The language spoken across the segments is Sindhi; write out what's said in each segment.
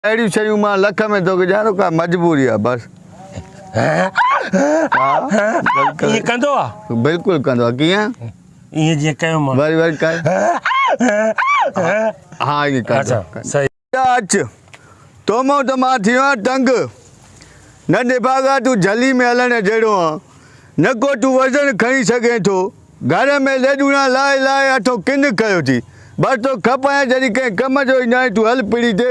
اهڙيون شيون مان لک ۾ توکي ڏيان ٿو ڪا مجبوري آ بس. ها بلڪل. ائين ڪندو آ؟ بلڪل ڪندو آ. ڪيئن؟ ائين جيئن ڪيو مان. وري وري ڪر. ها ائين ڪندو. اڇا صحيح. اچ تو مون ته مان ٿي ويو آهيان تنگ. نه نڀاڳا تون جهلي ۾ هلڻ جهڙو آن نه ڪو تون وزن کڻي سگهين ٿو. گهر ۾ ليڏوڻا لائي لائي هٿون ڪن ڪيو ٿي. بس تو کپايان جڏهن ڪنهن ڪم جو ئي ناهي تون هل پڙي تي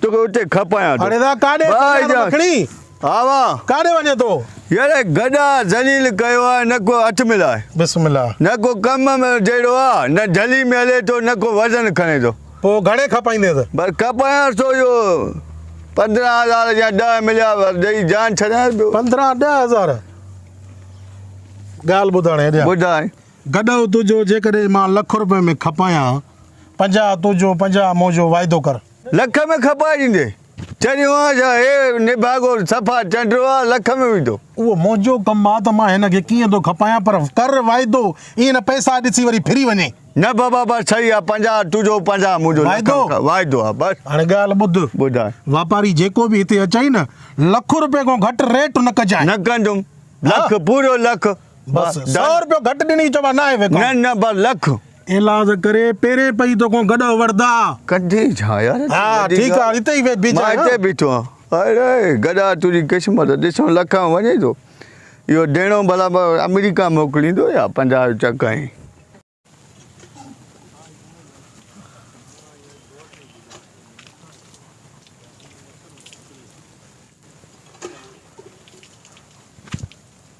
توکي اتي کپايان ٿو. اڙي دا ڪاڏي ڀائي سجاد جان. مکڻي؟ ها وا. ڪاڏي وڃين ٿو؟ يار گڏا ذليل ڪيو آهي نه ڪو هٿ ملائي. بسم الله. نه ڪو ڪم جهڙو آ نه جهلي ۾ هلي ٿو نه ڪو وزن کڻي ٿو. پوء گهڻي کپائينديس؟ بس کپايانس ٿو اهو 15 هزار يا 10 مليا ڏئي جان ڇڏايانس پيو. 15 ڏهه هزار؟ ڳالهه ٻڌ هاڻي هيڏي آ. ٻڌاء. گڏهه تنهنجو جيڪڏهن مان لک روپين ۾ کپايان، 50 تنهنجو 50 منهنجو واعدو ڪر. لک ۾ کپائي ڏيندين؟ چريو آن ڇا؟ هي نڀاڳو صفا چنڊو آ، لک ۾ ويندو. اهو منهنجو ڪم آ ته مان هن کي ڪيئن ٿو کپايان، پر ڪر واعدو، ائين نه پئسا ڏسي وري ڦري وڃين. نه بابا بس صحيح آ، 50 تنهنجو 50 منهنجو، لک واعدو؟ واعدو آ بس. هاڻي ڳالهه ٻڌ. ٻڌاء. واپاري جيڪو به هتي اچئي نه، لک روپين کان گهٽ ريٽ نه ڪجانء. نه ڪندم. لک پورو لک. بس سو روپيو گهٽ ڏني چوان ناهي وڪڻ. نه نه بس لک. ايلاز ڪري پيرين پئي توکان گڏهه وڙدا. ڪڍي ڇا يار. ها ٺيڪ آ هتي ئي بيهجانء. مان هتي بيٺو آهيان. اڙي گڏا تنهنجي قسمت ڏسون لک ۾ وڃي ٿو. اهو ڏيڻو ڀلا آمريڪا موڪليندو يا 50 جو چڪ ۽.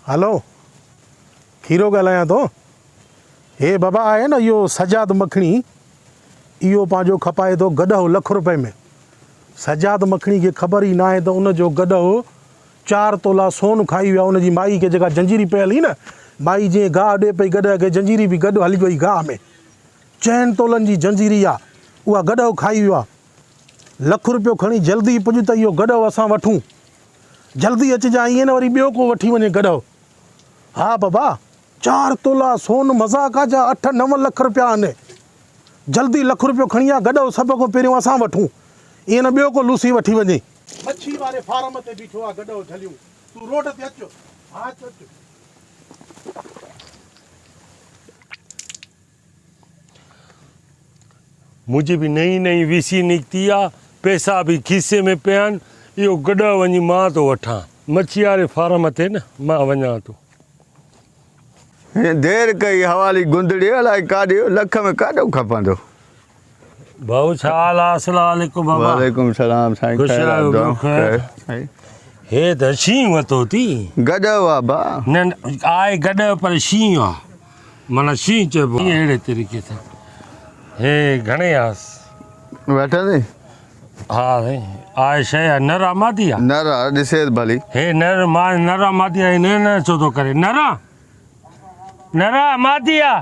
هلو کيرو ڳالهايان ٿو. هي بابا آهي نه اهو سجاد مکڻي اهو پنهنجو کپائي ٿو گڏهو لک روپئي ۾. سجاد مکڻي کي خبر ئي ناهي ته ان جو گڏهو چار تولا سون کائي ويا ان جي مائي کي جيڪا جنجيري پيل هئي نه مائي جيئن گاهه ڏي پئي گڏهه کي جنجيري به گڏ هلي وئي گاهه ۾ چئن تولن جي جنجيري آ اها گڏهه کائي ويو آ لک روپيو کڻي جلدي پڄ ته اهو گڏهه اسان وٺون جلدي اچجان ائين نه وري ٻيو ڪو وٺي وڃي گڏهه ها بابا چار تولا سون مذاق آ جا اٺ نو لک روپيا آهن جلدي لک روپيو کڻي آ گڏهه سڀ کان پهريون اسان وٺون ائين نه ٻيو ڪو لوسي وٺي وڃي. مڇي واري فارم تي بيٺو آ گڏهه جهليون تون روڊ تي اچ ها اچ اچ. منهنجي به نئين نئين وي سي نڪتي آ، پئسا به کيسي ۾ پيا آهن، اهو گڏهه وڃي مان ٿو وٺان. مڇي واري فارم تي نه مان وڃان ٿو. هن دير ڪئي حوالي گندڙي الائي ڪاڏي لک ۾ ڪاڏو کپندو. ڀائو ڇا حال آ اسلام عليڪم بابا. وعليڪم سلام سائين خوش خير آ آهيو ٻيو دعا خير. سائين. هي ته شينهن وتو ٿي. گڏهه آ ڀا. نه نه آهي گڏهه پر شينهن آ. معنيٰ شينهن چئبو آ اهڙي طريقي سان. هي گهڻي آس. وٺندين؟ ها سائين آهي شيء آ نر آ مادي آ. نر آ ڏسيس ڀلي. هي نر مان نر آ مادي آ هي نه نه ڇو ٿو ڪري نر آ. نر آ مادي آ.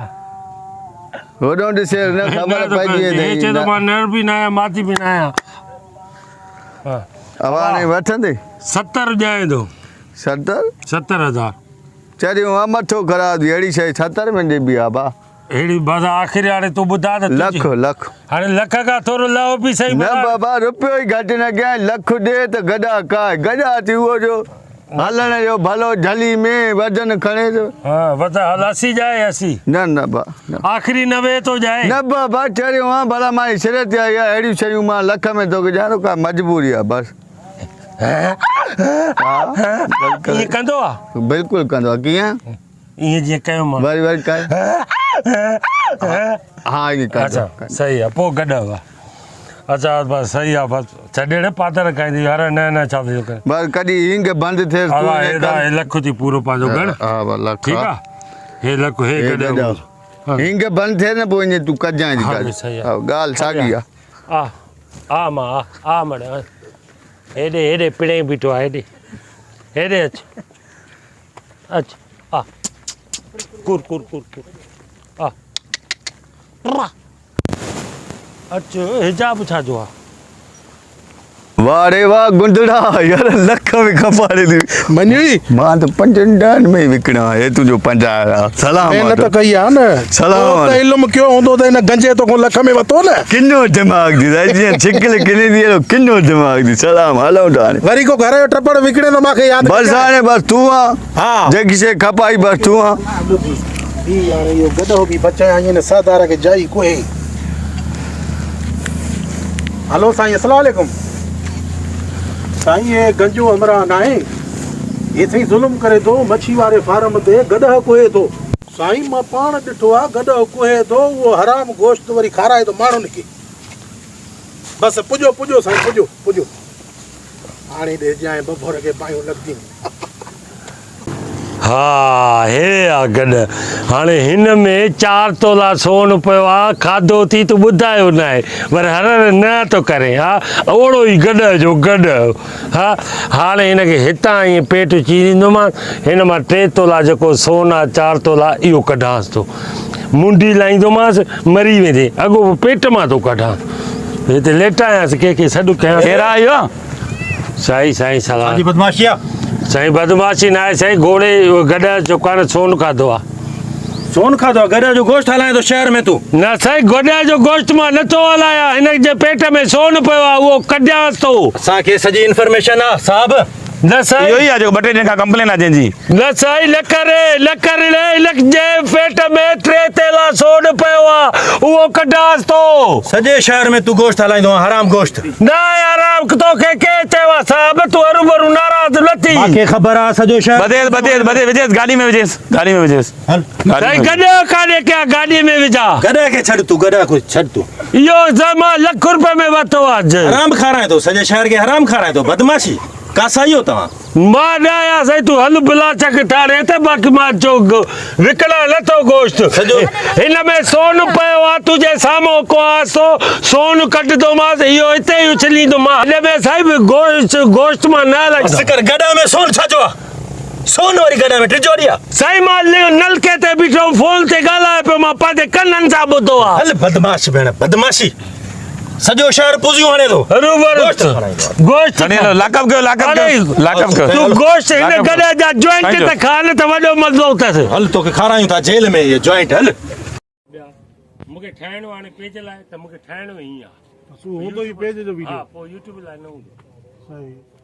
هوڏو ڏسيس نه خبر پئجي ويندي. هي چئي ٿو مان نر به نه آهيان مادي به نه آهيان. اواڻي وٺندي؟ 70 ڏيانء ٿو. 70؟ 70,000. چريون آ مٿو خراب ٿي اهڙي شيء 70 ۾ ڏبي آ ڀا. اهڙي بس آخر هاڻي تون ٻڌاء ته لک لک. هاڻي لک کان ٿورو لهو به سهي نه بابا روپيو ئي گهٽ نه ڪيائين لک ڏي ته گڏا ڪاهه گڏا ٿي اهو جو هلڻ جو ڀلو جهلي ۾ وزن کڻي ٿو. ها وزن هل 80 ڄائي 80. نه نه با نه. آخري 90 ٿو ڄائي. نه بابا چريو آن ڀلا مان جي سر تي آئي آ اهڙيون شيون مان لک ۾ توکي ڏيان ٿو ڪا مجبوري آ بس. ها بلڪل. ائين ڪندو آ؟ بلڪل ڪندو آ ڪيئن؟ ائين جيئن ڪيو مان. وري وري ڪر. ها ائين ڪر. اچا صحيح آ پوء گڏ هئا. اچا بس صحيح آ بس ڇڏي ڙي پادر کائيندي يار نه نه ڇا ٿيو ڪري. بس ڪڏي هينگ بند ٿيس تون هي ڪر. هي لک ٿي پورو پنهنجو گڻ. ها بس لک. ٺيڪ آ هي لک هي گڏ. هينگ بند ٿئي نه پوء ائين تون ڪجانء جي ڳالهه. ڳالهه ساڳي آ. آ آ مان آ آ مڙ هيڏي هيڏي پڻي بيٺو آ هيڏي هيڏي اچ. اچ آ ڪر ڪر ڪر ڪر آ اچ حجاب ڇا جو آ. واھ ري واھ گندڙا يار لک ۾ کپائي ٿي. مڃي. مان ته پنجن ڏهن ۾ ئي وڪڻان هي تنهنجو 50 آ سلام آ محنت ڪئي آ نه سلام تو ته علم ڪيو هوندو ته هن گنجي توکان لک ۾ وتو نه. ڪنو دماغ ٿي سائين جيئن ڇڪل ڪني ٿي اهڙو ڪنو دماغ ٿي سلام هلون ٿا هاڻي. وري ڪو گهر جو ٽپڙ وڪڻي ته مان کي ياد بس هاڻي بس تون آ ها جيڪي شي کپائي بس تون آ. هي هاڻي اهو گڏهو به بچايائين هن سردار کي جائي ڪوهي. هلو سائين اسلام عليڪم سائين هي گنجو همراهه ناهي هي سائين ظلم ڪري ٿو مڇي واري فارم تي گڏهه ڪوهي ٿو سائين مان پاڻ ڏٺو آ گڏهه ڪوهي ٿو اهو حرام گوشت وري کارائي ٿو ماڻهن کي بس پڄو پڄو سائين پڄو پڄو هاڻي ڏسجانء بڀور کي باهيون لڳنديون. ها هي آ گڏ. هاڻي هن ۾ چار تولا سون پيو آ، کاڌو ٿي تون ٻڌايو ناهي، ور هر هر نه ٿو ڪرين ها، اوڙو ئي گڏهه جو گڏهه ها، هاڻي هن کي هتان ائين پيٽ چيريندومانس، هن مان ٽي تولا جيڪو سون آ چار تولا اهو ڪڍانس ٿو، منڊي لائيندومانس مري ويندين، اڳو پوء پيٽ مان ٿو ڪڍانس، هتي ليٽايانس ڪنهن کي سڏ ڪيانس. ڪير آ اهو؟ سائين سائين سلام. جي بدمعاشي آ. سائين بدمعاشي نه آهي سائين گهوڙي گڏهه جو ڪانه سون کاڌو آ. سون کاڌو آ گڏهه جو گوشت هلائين ٿو شهر ۾ تون. نه سائين گڏهه جو گوشت مان نه ٿو هلايان هن جي پيٽ ۾ سون پيو آ اهو ڪڍيانس ٿو. اسان کي سڄي انفارميشن آ صاحب. نه سائين. اهو ئي آ جيڪو ٻه ٽي ڏينهن کان ڪمپلين آ جنهن جي. نه سائين نه ڪري نه ڪرڙي هن جي پيٽ ۾ ٽي تيلا سون پيو آ اهو ڪڍانس ٿو. سڄي شهر ۾ تون گوشت هلائيندو آن حرام گوشت. نه حرام توکي ڪنهن چيو آ صاحب تون هروڀرو ناراض نه ٿي. مانکي خبر آ سڄو شهر. ٻڌيس ٻڌيس ٻڌيس وجهيس گاڏي ۾ وجهيس گاڏي ۾ وجهيس. هل سائين گڏهه ڪاڏي ڪيا گاڏي ۾ وجها. گڏهه کي ڇڏ تون گڏهه کي ڇڏ تون. اهو مان لک روپيه ۾ ورتو آ. حرام کارائين ٿو سڄي شهر کي حرام کارائين ٿو بدمعاشي ڪاسائي هو توهان. مان نه آهيان سائين تون هل بلا چڪ ٺاڻي ته باقي مان چو وڪڻان نه ٿو گوشت هن ۾ سون پيو آ تنهنجي سامهون ڪوهانس ٿو سون ڪڍندومانس اهو هتي ئي اڇليندومان هن ۾ سائين گوشت گوشت مان نه هلائيندو. بس ڪر گڏهه ۾ سون ڇا جو آ سون وري گڏهه ۾ ٽجوڙي آ. سائين مان نلڪي تي بيٺو هوم فون تي ڳالهائي پيو مان پنهنجي ڪنن سان ٻڌو آ. هل بدمعاش ڀيڻ بدمعاشي. سڄو شهر پوزيون هڻي ٿو. هروڀرو گوشت کڻي هلو لاڪ اپ ڪيو لاڪ اپ ڪيو لاڪ اپ ڪيو تون گوشت هن گڏهه جا جوائنٽ ته کاء نه ته وڏو مزو اٿس. هل توکي کارايون ٿا جيل ۾ اهي جوائنٽ هل. ٻيا مونکي ٺاهڻو هاڻي پيج لاء ته مونکي ٺاهڻو ئي آ. بس اهو هوندو ئي پيج جو ويڊيو. ها پوء يوٽيوب لاء نه هوندو. صحيح.